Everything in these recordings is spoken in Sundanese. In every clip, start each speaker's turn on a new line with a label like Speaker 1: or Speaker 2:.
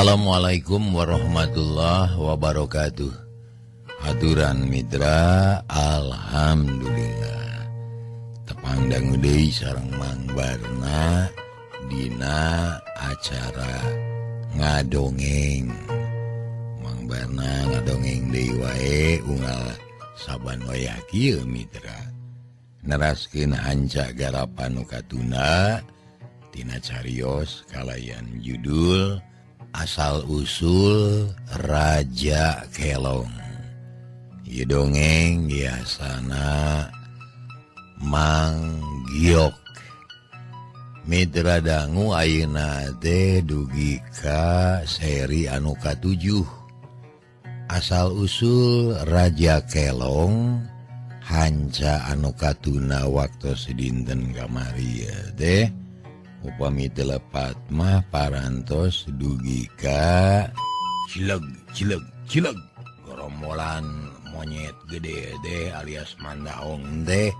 Speaker 1: Assalamualaikum warahmatullahi wabarakatuh. Aturan mitra, alhamdulillah. Tepang dangu deui sareng Mang Barna dina acara ngadongeng. Mang Barna ngadongeng deui wae unggal saban wayah kieu mitra. Neraskeun hanca garapan nu katunda tina carios kalayan judul Asal Usul Raja Kelong. Ieu dongeng biasana Mang Giok. Mitra dangu ayeuna teh dugi ka seri anu ka-7. Asal Usul Raja Kelong hanca anu katuna waktos dinten kamari teh upami teu lepat mah parantos dugi ka cileg cileg cileg gorombolan monyet gede deh alias mandaong deh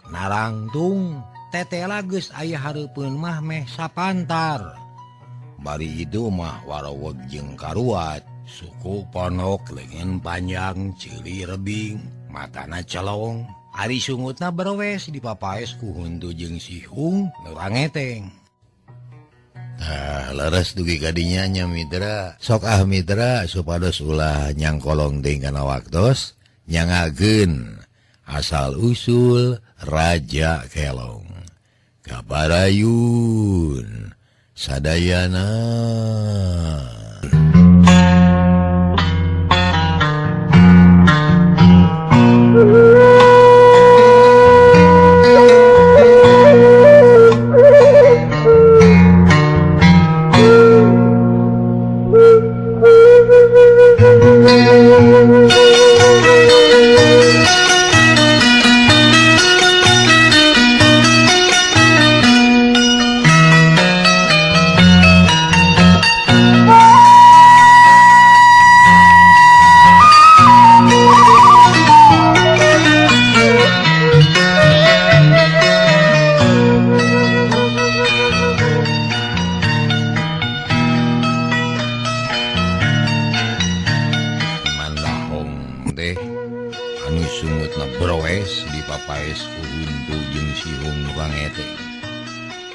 Speaker 1: narangtung tetela geus aya hareupeun mah meh sapantar. Bari itu mah waraweg jeung karuat, suku ponok leungeun panjang ceuli rebing, matana celong, ari sungutna berwes dipapaes ku huntu jeung sihung nu rangeteng. Tah leres dugi ka dinya nya mitra. Sok ah mitra supados ulah nyangkolong teuing kana waktos nyangakeun Asal Usul Raja Kelong. Kabarayun sadayana.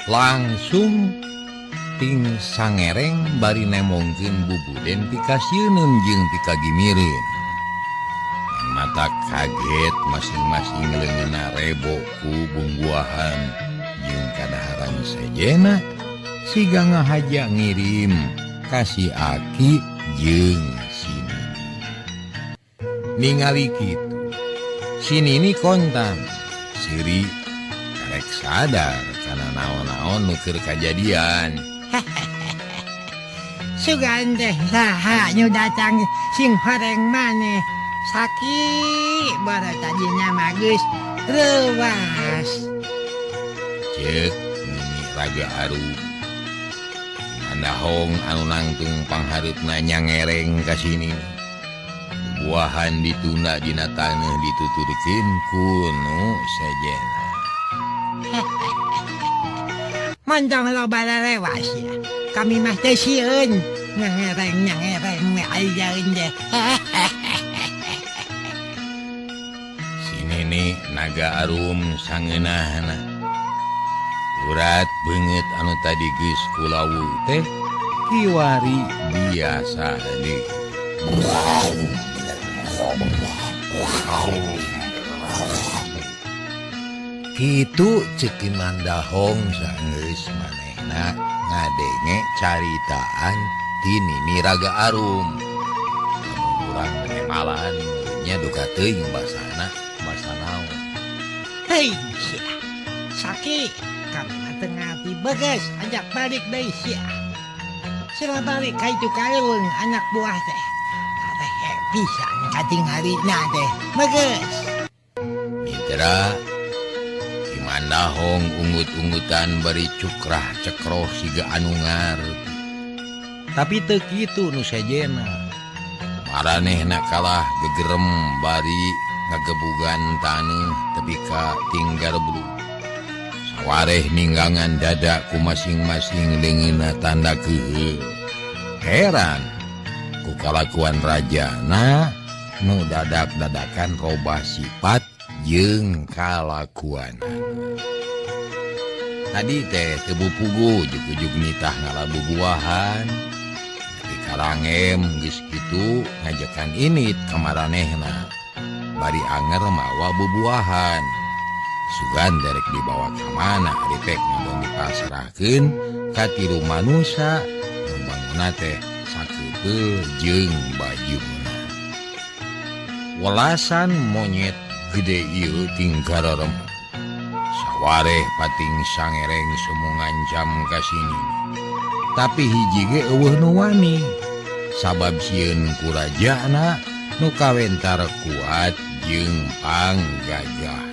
Speaker 1: Langsung ting sangereng bari nemongkeun bubuden pikasieun jeung pikagimireun. Mata kaget masing-masing leungeunna rebo ku bungbuahan jeung kadaharan sejena siga ngahaja ngirim ka si Aki jeung si Nini. Ningali kitu si Nini kontan siri karek sadar karena naon-naon nu keur kajadian.
Speaker 2: Sugan teh saha nu datang sing horeng maneh. Saki bara tadinya mah geus reuwas.
Speaker 1: Ceuk Nini Raga Arum. Mandahong anu nangtung panghareupna nyangereng ka si Nini. Buahan ditunda dina taneuh dituturkeun ku nu sejena.
Speaker 2: Montong loba lelewas ya. Kami mah teh sieun nyangereng-nyangereng we ayeuna teh.
Speaker 1: Si Nini Naga Arum sangeunahna. Urat beungeut anu tadi geus kulawu teh kiwari biasa deui. Kitu ceuk Ki Mandahong sageus manehna ngadenge caritaan ti Nini Raga Arum. Lamun urang ngemalan nya duka teuing basana basa naon.
Speaker 2: Hei sia. Saki kami mah teu ngarti beges ajak balik deui sia. Sila balik ka itu kaleuweung anak buah teh. Arehe pisan katingalina teh beges.
Speaker 1: Mitra Mandahong ungut-ungutan bari cukrah cekroh siga anu ngarti. Tapi teu kitu nu sejena. Maranehna kalah gegerem bari ngagebugan taneuh tepi ka tinggar bulu. Sawareh ninggangan dada ku masing-masing leungeunna tanda keuheul. Heran ku kalakuan rajana nu dadak-dadakan robah sifat jeung kalakuan. Tadi teh tebu pugu ujug-ujug nitah ngala bubuahan. Di karangem geus kitu ngajekan init ka maranehna. Bari anger mawa bubuahan. Sugan derek dibawa ka mana ripek ngabon dipasrahkeun ka tilu manusa nu bangunna teh sakeuteuh jeung bajuna. Welasan monyet gede ieu tingkararem. Sawareh pating sangereng semu ngancam ka sini. Tapi hiji ge eueuh nu wani. Sabab sieun ku rajana nu kawentar kuat jeung panggagahna.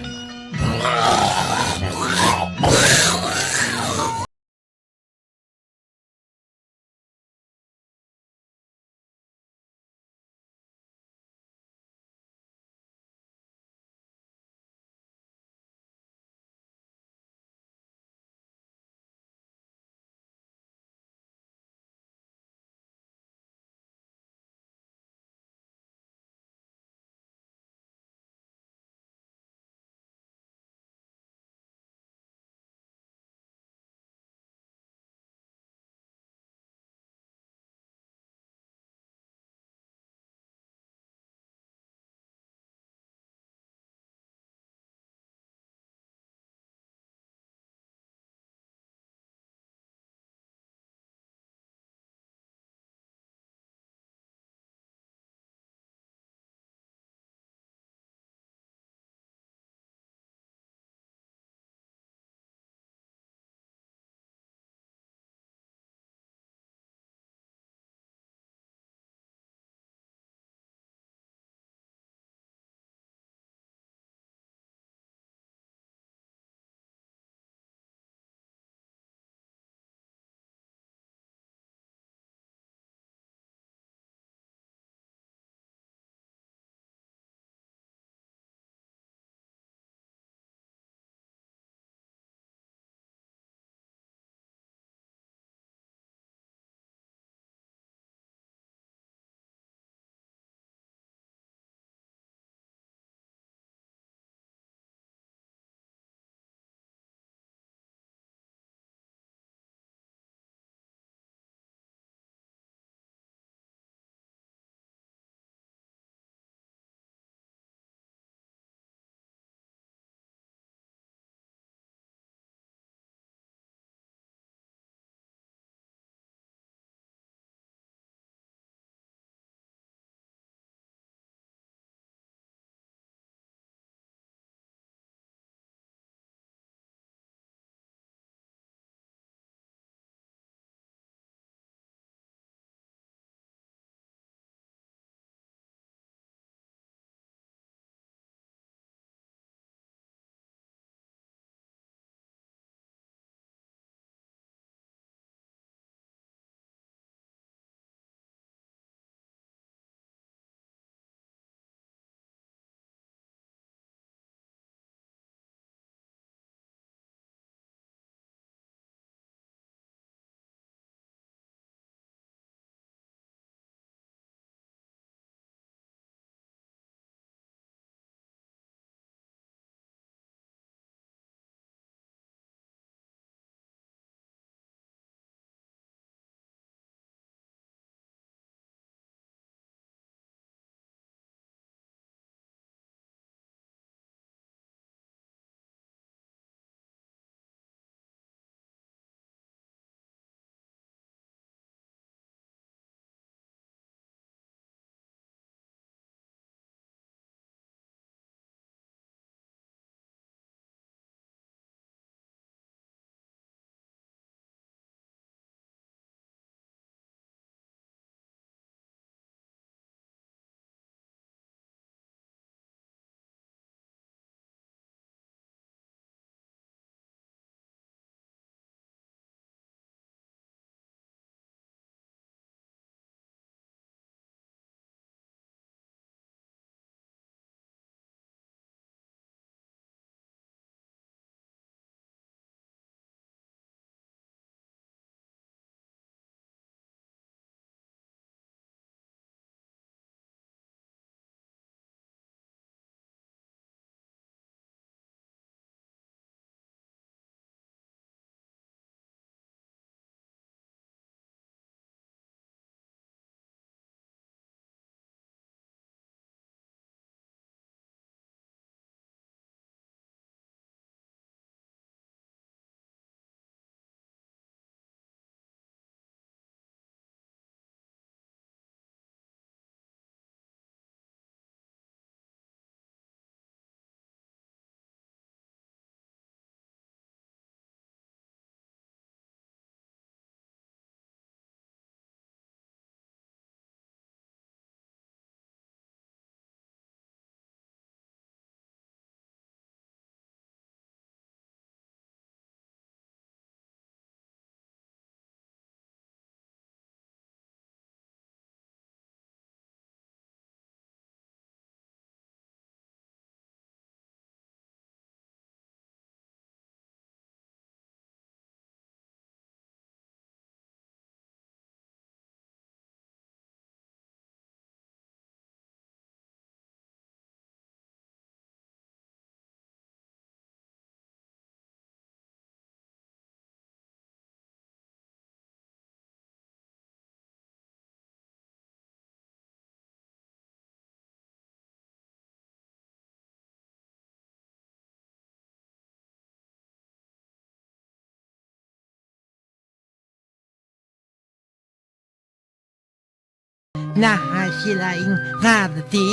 Speaker 2: Nah hasil aing ngarti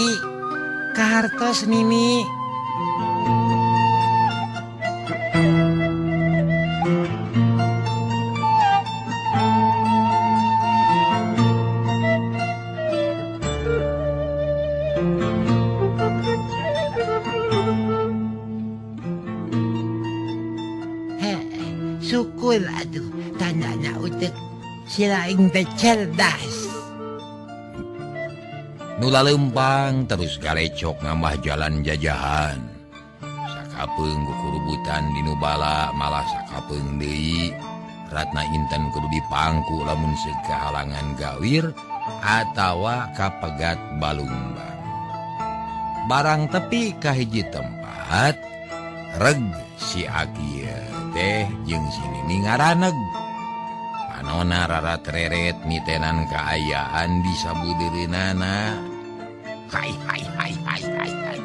Speaker 2: kahartos nini. Syukur aduh tandana utek si laing teh cerdas.
Speaker 1: Nula lempang terus galecok nambah jalan jajahan. Sakapeung kukurubutan di nu bala malah sakapeung deui. Ratna Inten kudu dipangku lamun sekahalangan gawir atawa kapegat balungbang. Barang tepi ka hiji tempat reg si aki teh jeung si nini ngaraneg. Panona rarat reret nitenan kaayaan di sabudeureunana. Hai hai hai hai hai hai.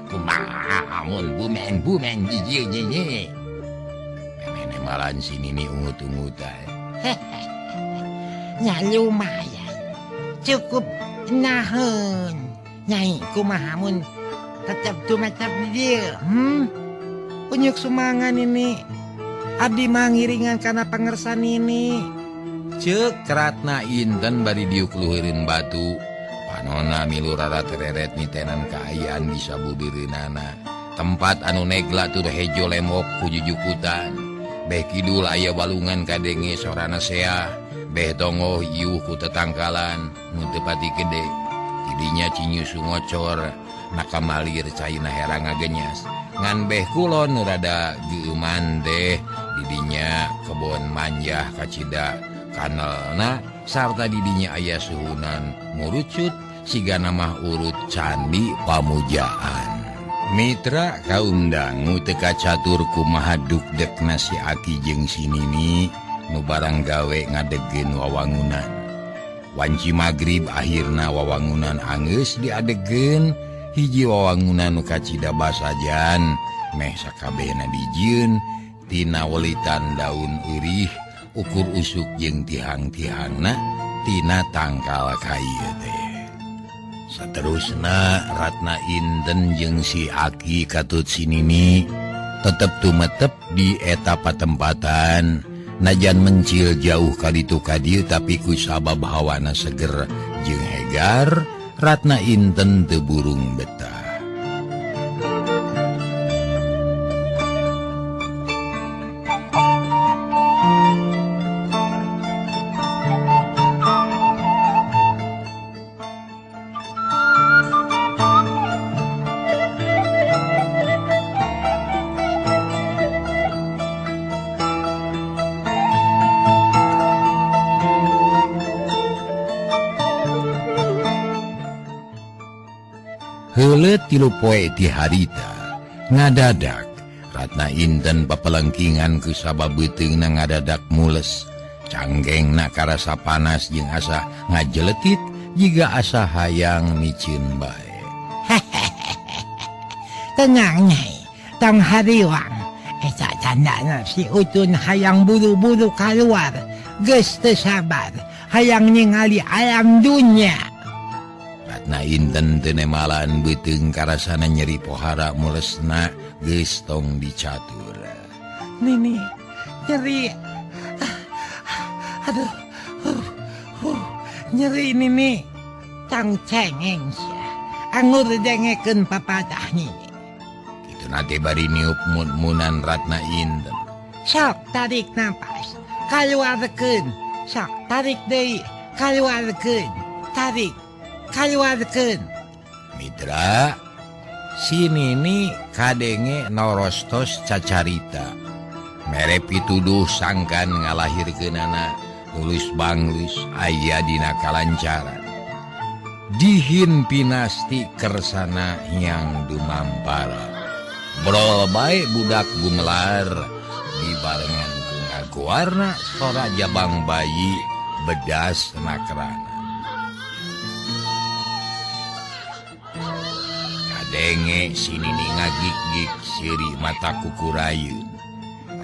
Speaker 1: Kumaha mun bumen bumen jiji jiji. Memene malan si nini ungut-ungutan.
Speaker 2: Nya lumayan. Cukup naheun. Nyai kumaha mun tetep tumetep di dieu. Unyuk sumangan ini. Abdi mangiringan kana pangersan ini.
Speaker 1: Ceuk Ratna Inten bari diuk luhureun batu. Panona milu rarat reret nitenan kaayaan di sabudeureunana. Tempat anu negla tur hejo lemok ku jujukutan. Beh kidul aya walungan kadenge sorana seah. Beh tongoh iuh ku tetangkalan nu teu pati gede. Tidinya cinyusu ngocor nakamalir caina herang ngagenyas. Ngan beh kulon nu rada geuman teh didinya kebon manjah kacida kanelna sarta didinya aya suhunan ngurucut sigana mah urut candi pamujaan. Mitra kaum dangu teu kacatur kumaha dukdekna si aki jeung si nini nu barang gawe ngadegeun wawangunan. Wanci magrib akhirna wawangunan anggeus diadegeun. Hiji wawangunan nu kacida basajan meh sakabehna dijieun tina welitan daun eurih ukur usuk jeung tihang-tihangna tina tangkal kayu teh. Saterusna Ratna Inten jeung si aki katut si nini tetep tumetep di eta patempatan. Najan mencil jauh kaditu ka dieu tapi ku sabab hawana seger jeung hegar Ratna Inten teu burung betah. Heuleut tilu poe ti harita ngadadak Ratna Inten papelengkingan ku sabab beuteungna ngadadak mules. Canggengna karasa panas jeung asa ngajeletit jiga asa hayang miceun bae.
Speaker 2: Tenang nyai, tong hariwang. Eta tandana si Utun hayang buru-buru kaluar. Geus teu sabar hayang ningali alam dunya.
Speaker 1: Ratna Inten teu nemalan beuteung karasana nyeri pohara mulesna geus tong dicatur.
Speaker 2: Nini nyeri. Aduh. Nyeri nini. Tong cengeng sia. Angur dengekeun papadah nini.
Speaker 1: Kitu na teh bari niup mun-munan Ratna Inten.
Speaker 2: Sok tarik napas, kaluarkeun. Sok tarik deui, kaluarkeun. Tarik, kaluarkeun.
Speaker 1: Mitra, si nini kadenge norostos cacarita. Mere pituduh sangkan ngalahirkeunana lulus banglus aya dina kalancaran. Dihin pinasti kersana hyang dumampara. Brol bae budak gumelar dibarengan ku ngaguarna sora jabang bayi bedas nakrana. Kadenge si nini ngagik-gik siri mata kukurayeun.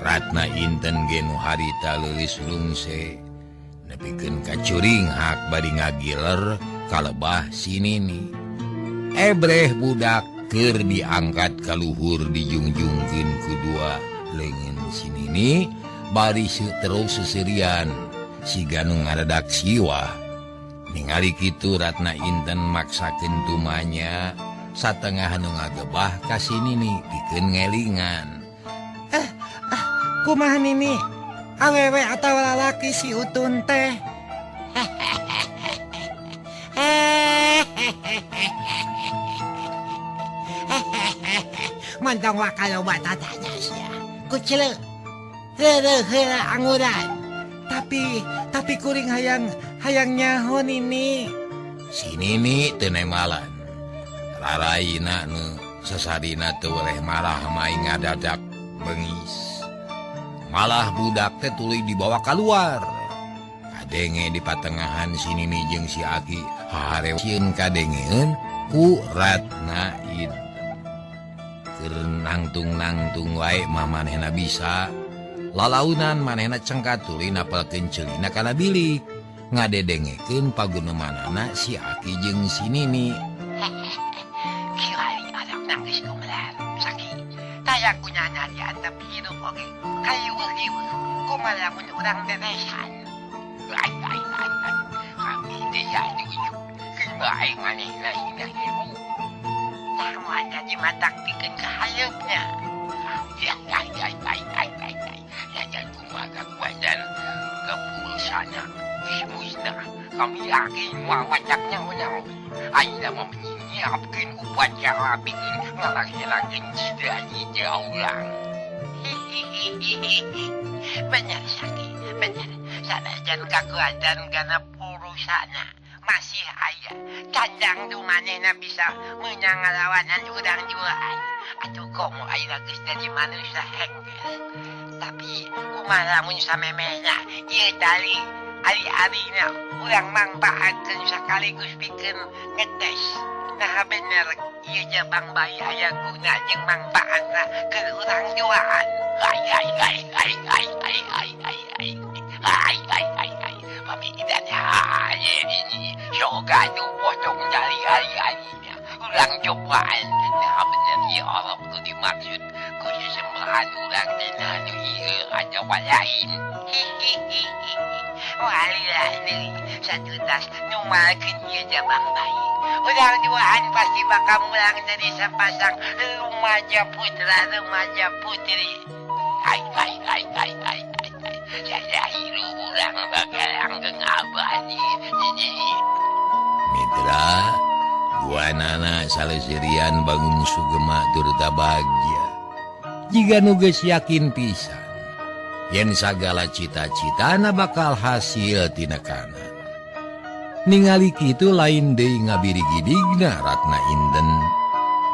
Speaker 1: Ratna Inten ge nu harita leulis rungse nepikeun ka curing hak bari ngagiler Kalebah si Nini. Ebreh budak keur diangkat ka luhur dijungjungkeun ku dua leungeun si Nini bari terus seserian siga nu ngaredak siwah. Ningali kitu Ratna Inten maksakeun tumanya satengah nu ngagebah ka si Nini pikeun ngelingan.
Speaker 2: Kumaha Nini? Awewe atawa lalaki si Utun teh? Mantong wakalo batatanya sia. Kucile. Heureuh heula anguran. Tapi kuring hayang nyaho Nini.
Speaker 1: Si Nini teu nemalan. Raraina nu sasarina teu weleh marah maing ngadadak bengis. Malah budak teh tuluy dibawa keluar. Kadenge di patengahan si Nini jeung si Aki hahareueun kadengeun ku Ratna Inten. Keur nangtung-nangtung wae mah manehna bisa. Lalaunan manehna cengkat tuluy napelkeun ceulina kana bilik. Ngadedengekeun pagunemanana si Aki jeung si Nini.
Speaker 2: Kiwari anak nangis gumelar Saki. Taya kunyanya diantep hidup oge. Kayu-hiu kumaha lamun urang bebesan.
Speaker 1: Ai ai ai ai. Kami teh atuh. Kumaha manehna hina ibu.
Speaker 2: Tah moal jadi matak pikeun kahayeupna.
Speaker 1: Ya ai ai ai ai ai ai. Ya kumaha kakuatan kepulsana. Musna kami yakin moal wacaknya nyaho. Ayeuna mah nyiapkeun upacara pikeun ngalaksanakeun cita-cita urang.
Speaker 2: Bener Saki, bener. Sanajan kakuatan kana purusana masih aya. Candang du manehna bisa meunang ngalawanan urang juaan. Atuh komo ayeuna geus jadi manusia hengkes. Tapi kumaha lamun samemehna ieu tali ari-arina urang mangpaatkeun sakaligus pikeun ngetes. Nah bener ieu jabang bayi aya guna jeung mangpaatna keur urang juaan.
Speaker 1: Ai ai ai ai ai ai ai ai ai ai ai ai ai. Pamikiran ini soga nu potong dari ari-arina urang cobaan. Nah bener ieu Allah nu dimaksud ku sesembahan urang dina nu ieu atawa lain.
Speaker 2: Walila deui satutas nu malkeun ieu jabang bayi. Urang duaan pasti bakal mulang jadi sepasang remaja putra remaja putri.
Speaker 1: Ai ai ai ai ai ai ai. Saya hirup urang bakal langgeng abadi. Mitra dua nana salesirian bangun sugema turta bagja. Jiga nu geus yakin pisan yen sagala cita-citana bakal hasil tina kana. Ningali kitu lain deui ngabirigidigna Ratna Inten.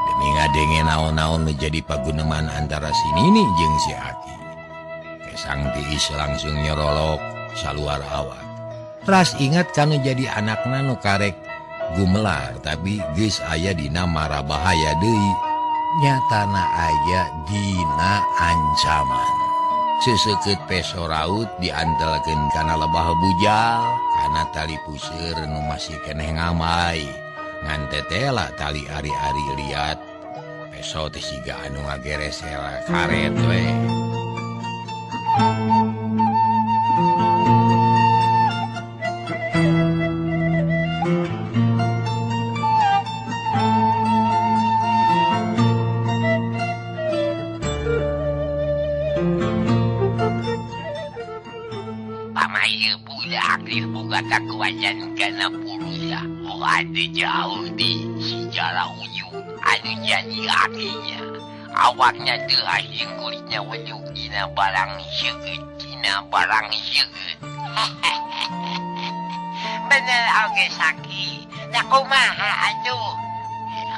Speaker 1: Demi ngadenge naon-naon nu jadi paguneman antara si Nini jeung si Aki. Kesang tiis langsung nyorolok saluar awak. Ras ingat kanu jadi anakna nu karek gumelar tapi geus aya dina mara bahaya deui. Nyatana aya dina ancaman. Seseukeut peso raut diantelkeun kana lebah bujal, kana tali puseur nu masih keneh ngamai. Ngan tetela tali ari-ari liat. Peso teh siga anu ngageresel karet we.
Speaker 3: Kakuatan kana purusa ada jauh di sejarah ujung anu jadi akhirnya awaknya teu asing kulitnya weduk dina barang seukeut dina barang seukeut.
Speaker 2: Bener oge Saki, da kumaha atuh?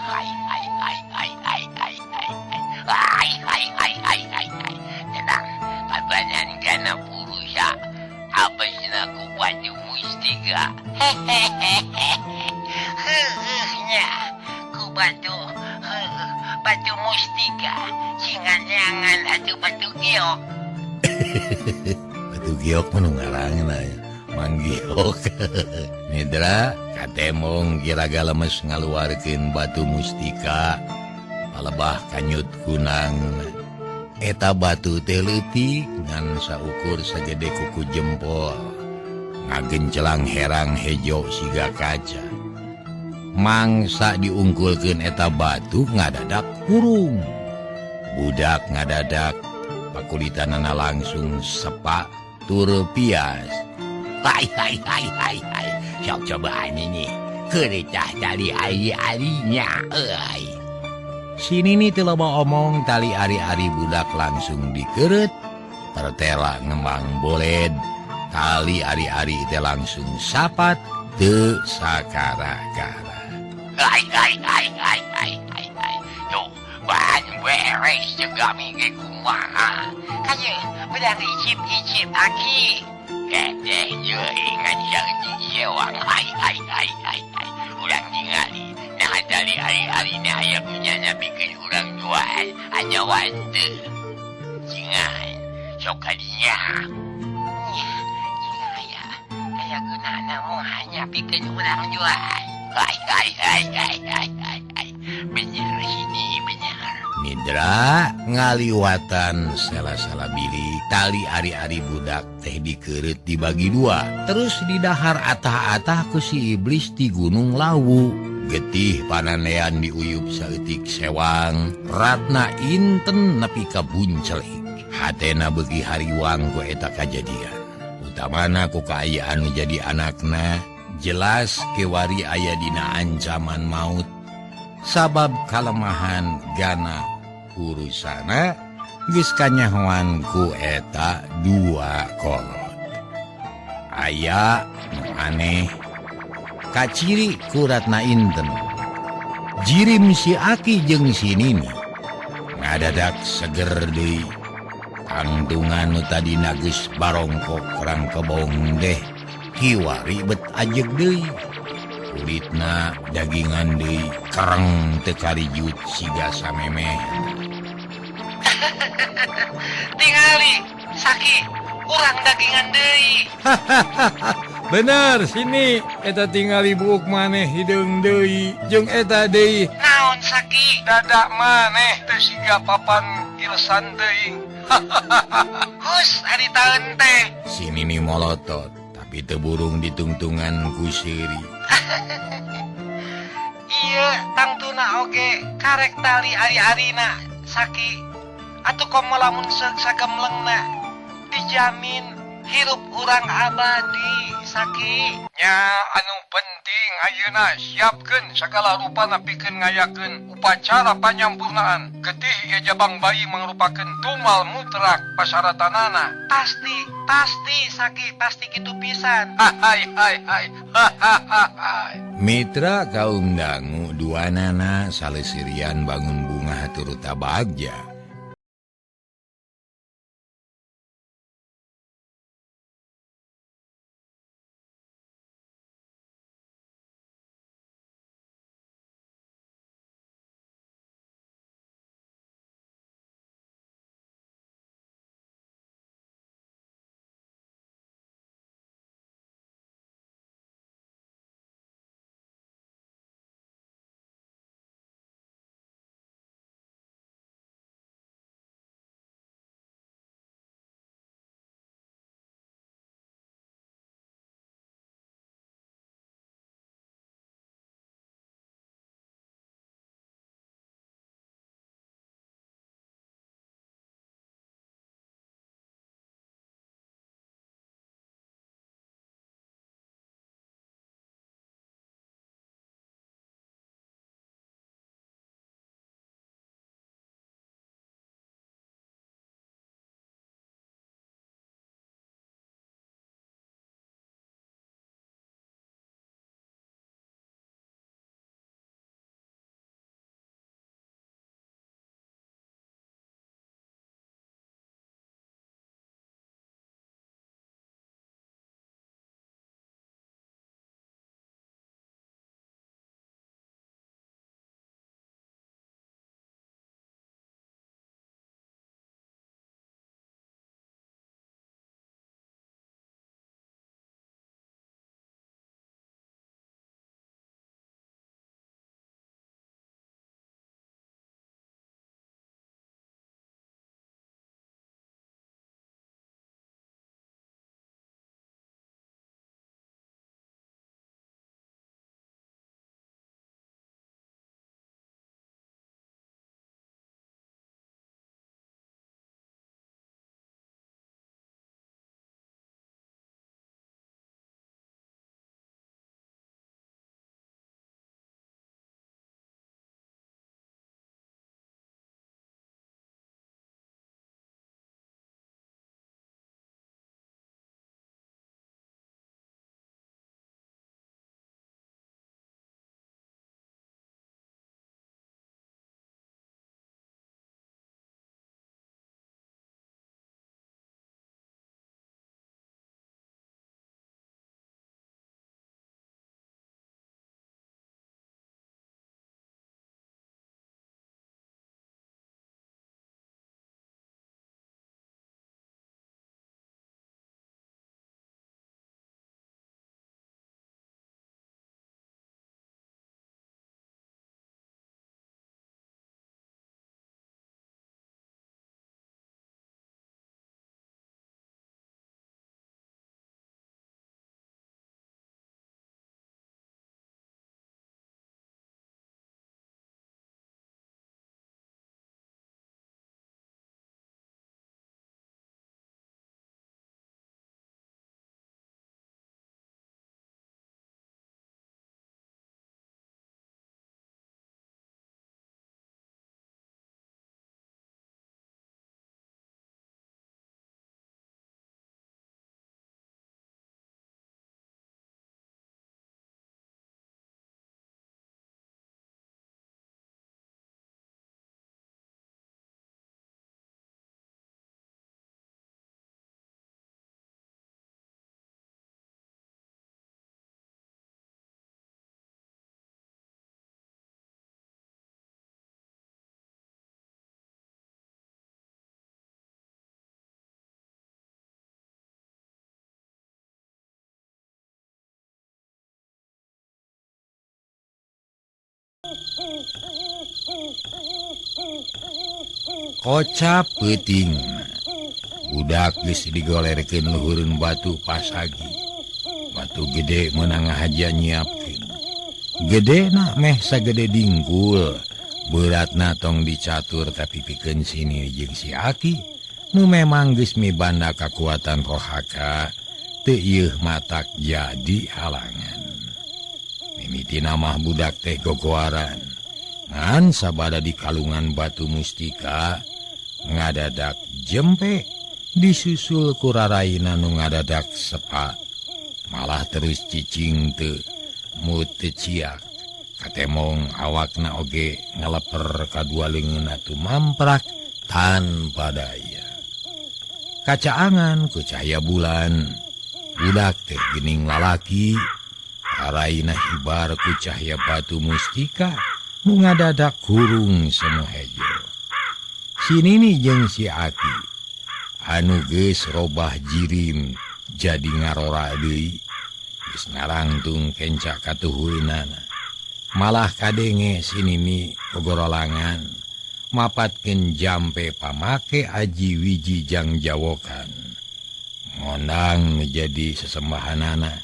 Speaker 3: Hai hai hai hai hai hai hai hai hai hai hai hai hai. Tenang, kabanan kana purusa abasna ku baju mustika.
Speaker 2: Heuhnya ku batu batu mustika cingan-nyangan atuh batu giok.
Speaker 1: Batu giok mah nu ngaranna Manggiok Mitra katemong kiraga lemes ngaluarkeun batu mustika palebah kanyut kunang. Eta batu teh leutik ngan saukur sagede kuku jempol, ngagencelang herang hejo siga kaca. Mangsa diungkulkeun eta batu ngadadak hurung. Budak ngadadak pakulitanana langsung sepak tur pias. Hai hai hai hai hai, sok cobaan ini kerecah tali ari-arinya euy. Si Nini teu loba omong, tali ari-ari budak langsung dikeureut, pertela ngembang boled, tali ari-ari teh langsung sapat teu sakara-kara.
Speaker 3: Hai hai hai hai hai hai hai. Tuh, bahan beres juga minggu kumaha. Kaye belang icip-icip aki. Keteh jeung saeutik sewang. Hai hai hai hai hai. Urang tingali. Nah tali ari-ari na aya gunana pikeun urang duaan anyawan teu. Cingan sok kadinya. Nya, aya aya gunana moal nya pikeun urang duaan. Hai hai hai hai hai hai hai. Bener ini bener.
Speaker 1: Mitra ngaliwatan salah-salah bilik tali ari-ari budak teh dikeureut dibagi dua, terus didahar atah-atah ku si iblis di Gunung Lawu. Getih pananean diuyup saeutik sewang, ratna inten nepi ka buncelik. Hatena beuki hariwang ku eta kajadian, utamana ku kaayaan nu jadi anakna. Jelas kewari aya dina ancaman maut sabab kalemahan gana urusana geus kanyahoan ku eta dua kolot. Aya nu aneh kaciri ku Ratna Inten. Jirim si Aki jeung si Nini ngadadak seger deui. Tangtungan nu tadina geus barongkok rang kebong deh kiwari bet ajeg deui. Kulitna dagingan deui kereng teu karijut siga samemeh.
Speaker 2: Tingali Saki, urang dagingan deui.
Speaker 4: Bener sini eta tingali buuk maneh hideung deui jeung eta deui.
Speaker 2: Naon Saki?
Speaker 4: Dadak maneh teu siga papan kilesan teuing.
Speaker 2: Hus ari taeun teh.
Speaker 1: Si Nini molotot tapi teu burung ditungtungan ku seuri.
Speaker 2: Ieu tangtuna oge karek tali ari-arina Saki. Atuh komo lamun seuk sagemlengna dijamin hirup urang abadi Saki.
Speaker 4: Nya anu penting ayeuna siapkeun sagala rupana pikeun ngayakeun upacara panyampurnaan. Getih ieu jabang bayi mangrupakeun tumal mutlak pasaratanana.
Speaker 2: Pasti, pasti Saki, pasti kitu pisan.
Speaker 4: Hai hai hai. Hai.
Speaker 1: Mitra kaum dangu duanana salesirian bangun bunga turuta bagja. Kocap peuting budak geus digolerkeun luhureun batu pasagi. Batu gede meunang ngahaja nyiapkeun. Gedena meh sagede dingkul. Beratna tong dicatur tapi pikeun sini jeung si Aki nu memang geus mibanda kakuatan rohaka teu ieuh matak jadi halangan. Mimitina mah budak teh gogoaran. Ngan sabada di kalungan batu mustika ngadadak jempe disusul ku raraina nu ngadadak sepa. Malah terus cicing teu mute ciak. Katemong awakna oge ngaleper kadua leungeunna tumamprak tanpa daya. Kacaangan ku cahaya bulan, budak teh geuning lalaki, raraina hibar ku cahaya batu mustika nu ngadadak hurung semu hejo. Si Nini jeung si Aki anu geus robah jirim jadi ngarora deui, geus ngarangtung kenca katuhueunana. Malah kadenge si Nini gogorolangan mapatkeun jampe pamake aji wiji jang jawokan. Ngondang menjadi sesembahanana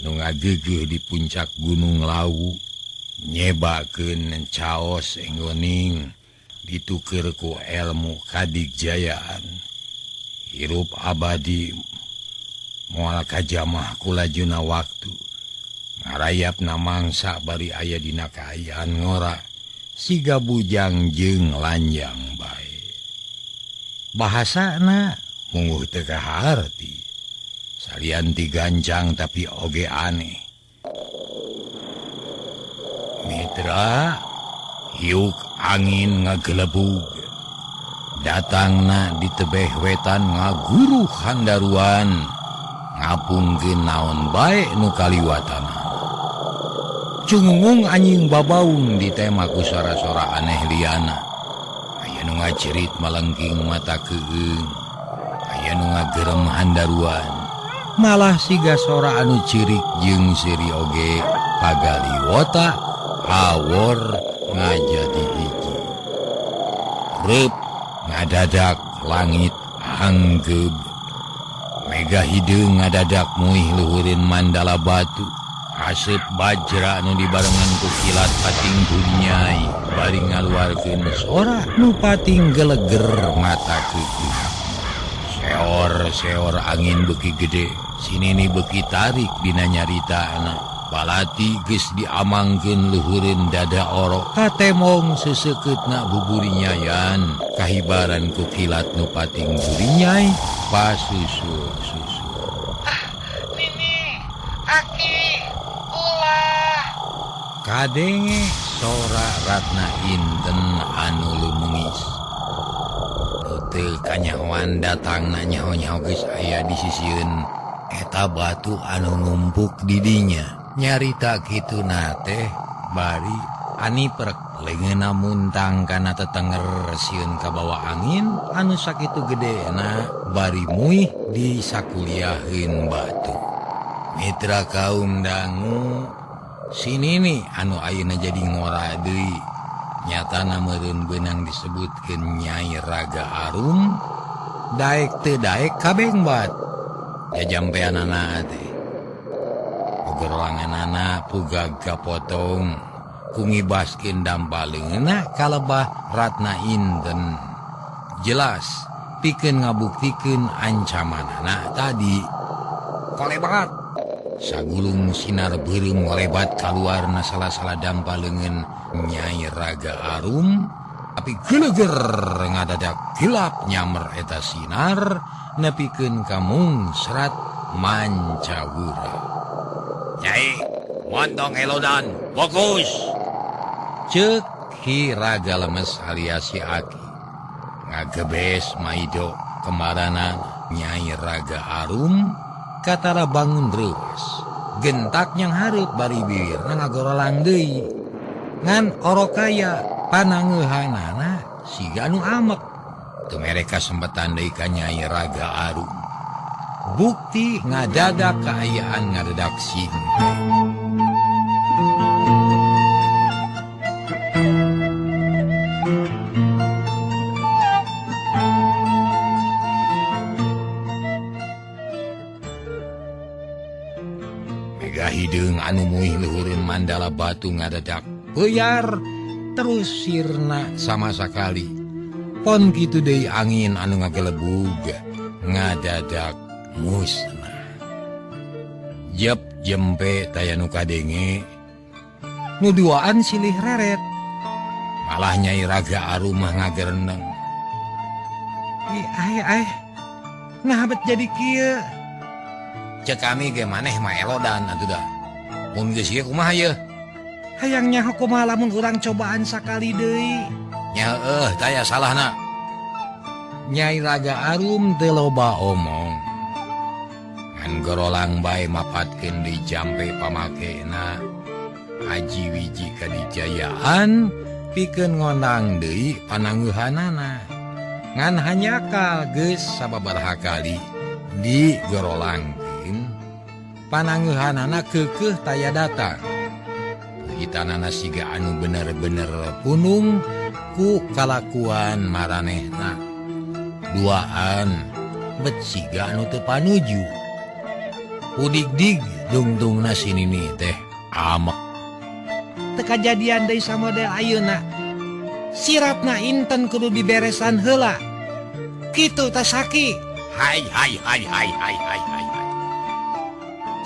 Speaker 1: nu ngageugeuh di puncak Gunung Lawu, nyebakeun caos enggoning dituker ku elmu kadigjayaan. Hirup abadi moal kajamah ku lajuna waktu. Ngarayap na mangsa bari aya dina kaayaan ngora siga bujang jeung lanjang bae. Bahasana mungguh teu kaharti. Salian ti gancang tapi oge aneh. Mitra hiuk angin ngagelebug. Datangna di tebeh wetan ngaguruh handaruan, ngapungkeun naon bae nu kaliwatana. Cungungung anjing babaung ditema ku sora-sora aneh liana. Aya nu ngacerit malengking mata keung, aya nu ngagerem handaruan. Malah siga sora anu cirik jeung seuri oge pagaliwota awor ngajadi hiji. Reup ngadadak langit hanggeub. Mega hideung ngadadak muih luhureun mandala batu. Asep bajra nu dibarengan ku kilat pating dunyai bari ngaluarkeun sora nu pating geleger mata keukeut. Seor-seor angin beuki gede, si Nini beuki tarik dina nyaritana. Balati geus diamangkeun luhureun dada orok, katemong seseukeutna buburinyayan kahibaran ku kilat nu pating burinyai pasusul-susul.
Speaker 2: Nini, Aki, ulah.
Speaker 1: Kadenge sora Ratna Inten anu lumengis. Teu kanyahoan datangna nyaho-nyaho geus aya di sisieun eta batu anu numpuk di dinya. Nyarita kituna teh bari aniprek leungeunna muntang kana tetenger sieun kabawa angin anu sakitu gedena bari muih di sakuliaheun batu. Mitra kaum dangu, si Nini anu ayeuna jadi ngora deui nyatana meureun beunang disebutkeun Nyai Raga Arum daek teu daek kabengbat. Jajampeanana teh gorolanganana pugag kapotong ku ngibaskeun dampa leungeunna kalebah Ratna Inten. Jelas pikeun ngabuktikeun ancamanana tadi. Kolebat sagulung sinar beureum ngolebat kaluarna salah-salah dampa leungeun Nyai Raga Arum, tapi geleger ngadadak gelap nyamer eta sinar nepikeun ka mungsrat mancawura. Nyai, montong elodan, fokus. Ceuk Ki Raga Lemes alias si Aki. Ngagebes maido kemarana Nyai Raga Arum katara bangun reuwas. Gentak nyang hareup bari bibirna ngagorolang deui. Ngan orokaya panangeuhanana siga anu amek. Teu mereka sempetan deui ka Nyai Raga Arum. Bukti ngadadak kaayaan ngadedak singke. anu muih luhureun mandala batu ngadadak peyar terus sirna sama sakali. Pon kitu deui angin anu ngagelebug ngadadak musnah. Jep jempe taya nu kadenge nu duaan silih reret. Malah Nyai Raga Arum mah ngagereneng.
Speaker 2: Ih, ai ai. Nah bet jadi kieu.
Speaker 1: Cek kami ge maneh mah elodan atuh dah. Mun geus ieu kumaha yeuh?
Speaker 2: Hayang nyaho kumaha lamun urang cobaan sakali deui.
Speaker 1: Nya heueuh taya salahna. Nyai Raga Arum teu loba omong. Ngan gorolang bae mapatkeun deui jampe pamakena. Aji wiji kadijayaan pikeun ngondang deui panangguhanana. Ngan hanyakal geus sababaraha kali digorolangkeun panangguhanana keukeuh taya datang. Puhitanana siga anu bener-bener punung ku kalakuan maranehna. Duaan bet siga anu teu panuju. Udig-dig dungtungna si nini teh amek.
Speaker 2: Teu kajadian deui samodel ayeuna. Siratna inten kudu diberesan heula. Kitu tah Saki.
Speaker 1: Hai hai hai hai hai hai hai.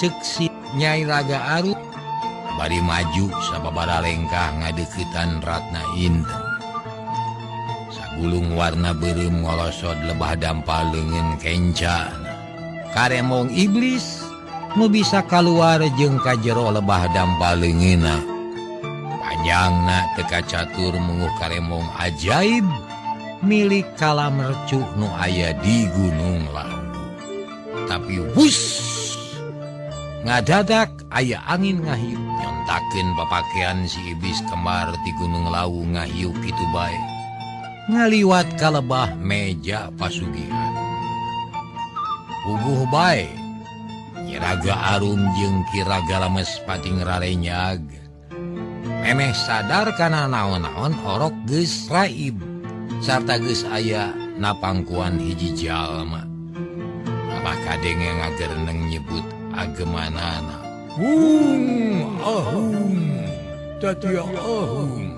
Speaker 1: Cek si Nyai Raga Arum bari maju sababaraha lengkah ngadeuketan Ratna Inten. Sagulung warna beureum ngolosod lebah dampal leungeun kencana. Karemong iblis nu bisa kaluar jeung ka jero lebah dampal leungeunna. Panjangna teu kacatur munguh karemong ajaib milik kalamercu nu aya di Gunung Lawu. Tapi wus ngadadak aya angin ngahiup nyontakeun papakean si iblis kembar ti Gunung Lawu ngahiup kitu bae. Ngaliwat ka lebah meja pasugihan. Puguh bae Nyi Raga Arum jeung Ki Raga Lemes pating rarenyag. Memeh sadar kana naon-naon orok geus raib sarta geus aya napangkuan hiji jalma. Abah kadenge ngagereneng nyebut agemanana.
Speaker 4: Hung ahung tatia ahung.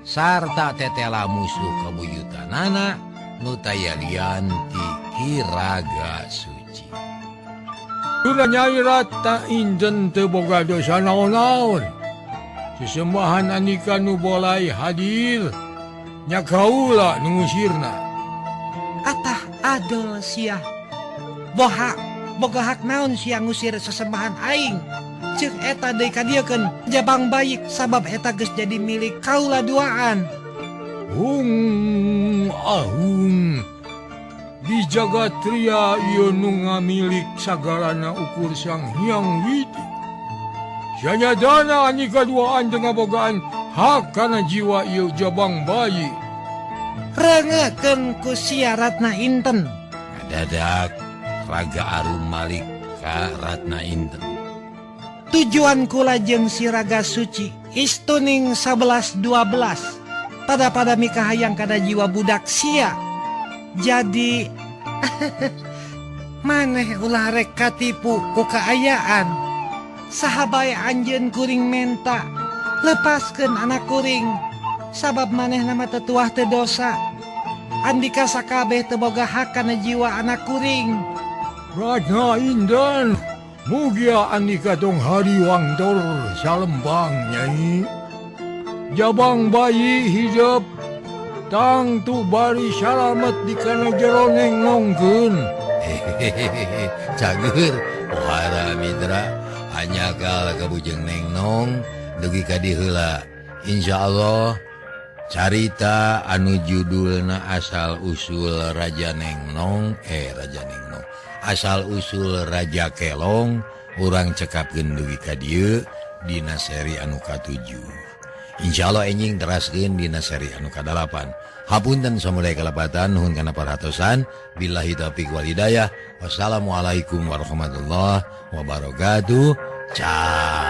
Speaker 1: Sarta tetela musuh kabuyutanana nu taya lian ti Ki Raga Suci.
Speaker 4: Duna Nyai Ratna Inten teu boga dosa naon-naon. Sesembahan andika nu bolai hadir nya kaula nu ngusirna.
Speaker 2: Atah adol sia. Boha boga hak naon sia ngusir sesembahan aing. Ceuk eta deui kadiekeun jabang bayi sabab eta geus jadi milik kaula duaan.
Speaker 4: Hung ahung. Di jagat ria ieu nu ngamilik sagalana ukur Sang Hyang Widi. Sanyadana andika duaan teu ngabogaan hak kana jiwa ieu jabang bayi.
Speaker 2: Rengekeun ku sia Ratna Inten.
Speaker 1: Ngadadak Raga Arum malik ka Ratna Inten.
Speaker 2: Tujuan kula jeung si Raga Suci istuning 11-12 pada-pada mikahayang kada jiwa budak sia. Jadi maneh ulah rek katipu ku kaayaan. Saha bae anjeun kuring menta lepaskeun anak kuring sabab manehna mah teu tuah teu dosa. Andika sakabeh teu boga hak kana jiwa anak kuring.
Speaker 4: Ratna Inten, mugia andika tong hariwang tor salembang nyai. Jabang bayi hidup tangtu bari salamet di kana jero nengnongkeun.
Speaker 1: Hehehe, cager pohara mitra. Hanyakal kabujeng nengnong dugi ka diheula. Insyaallah carita anu judulna asal usul Raja Nengnong Raja Nengnong asal usul Raja Kelong urang cekapkeun dugi ka dieu dina seri anu ka-7. Insyaallah enjing teraskeun dina seri anu ka-8. Hapunten samudaya kalepatan nuhun kana perhatosan. Billahi taufiq wal hidayah. Wassalamualaikum warahmatullahi wabarakatuh. Ciao.